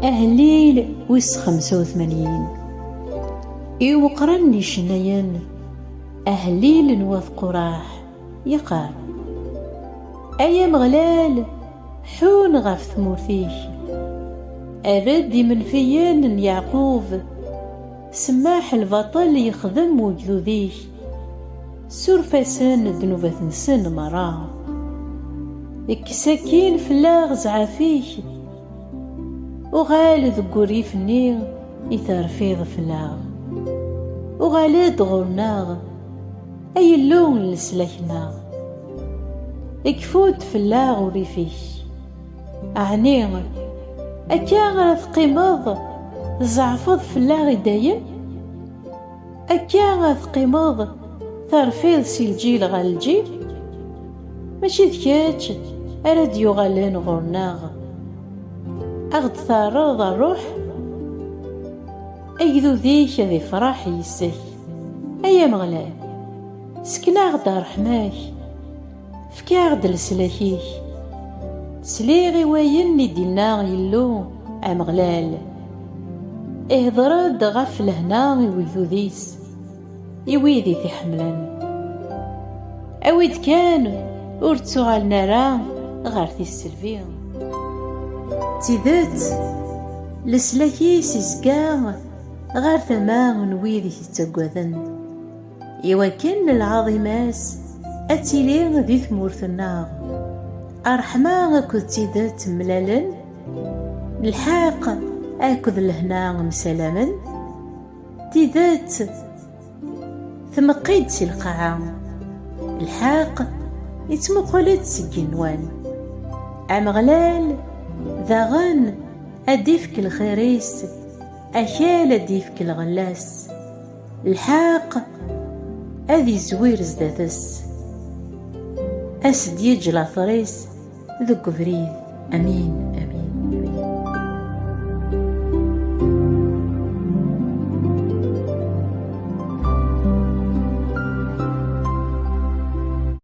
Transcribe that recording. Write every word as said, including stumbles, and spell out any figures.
Ahellil wis xemsa u tmanyin. I umeqqran n yicennayen, ahellil n wat Quraḥ, yeqqar: Ay Ameɣlal, ḥun ɣef tmurt-ik, err-d imenfiyen n Yeɛqub, semmaḥ lbaṭel yexdem wegdud-ik, suref-asen ddnubat-nsen merra. Kkes akkin fell-aɣ zzɛaf-ik, uɣal deg urrif-nni i terfiḍ fell-aɣ. Uɣal-d ɣur-neɣ, ay Illu n leslak-nneɣ. Kfu-d fell-aɣ urrif-ik. Ɛni akka ara teqqimeḍ tzeɛfeḍ fell-aɣ i dayem? Akka ara teqqimeḍ terfiḍ si lǧil ɣer lǧil? Mačči d kečč ara d-yuɣalen ɣur-neɣ, a ɣ-d-terreḍ ṛṛuḥ? Agdud-ik ad ifreḥ yis-k. Ay Ameɣlal, sken-aɣ-d ṛṛeḥma-k, efk-aɣ-d leslak-ik. Sliɣ i wayen i d-inna Yillu Ameɣlal. Ihder-d ɣef lehna i wegdud-is, i wid i t-iḥemmlen. Awi-d kan ur ttuɣalen ara ɣer tisselbi. D tidet, leslak-is izga ɣer tama n wid i t-ittaggaden, iwakken lɛaḍima-s ad tili di tmurt-nneɣ. Ṛṛeḥma akked tidet mlalen, lḥeqq akked lehna msalamen. Tidet tmeqqi-d si lqaɛa, lḥeqq ittmuqul-d seg yigenwan. Ameɣlal daɣen ad d-ifk lxir-is, akal ad d-ifk lɣella-s. Lḥeqq ad izwir zdat-s, a s-d-yeǧǧ later-is deg ubrid. Amin.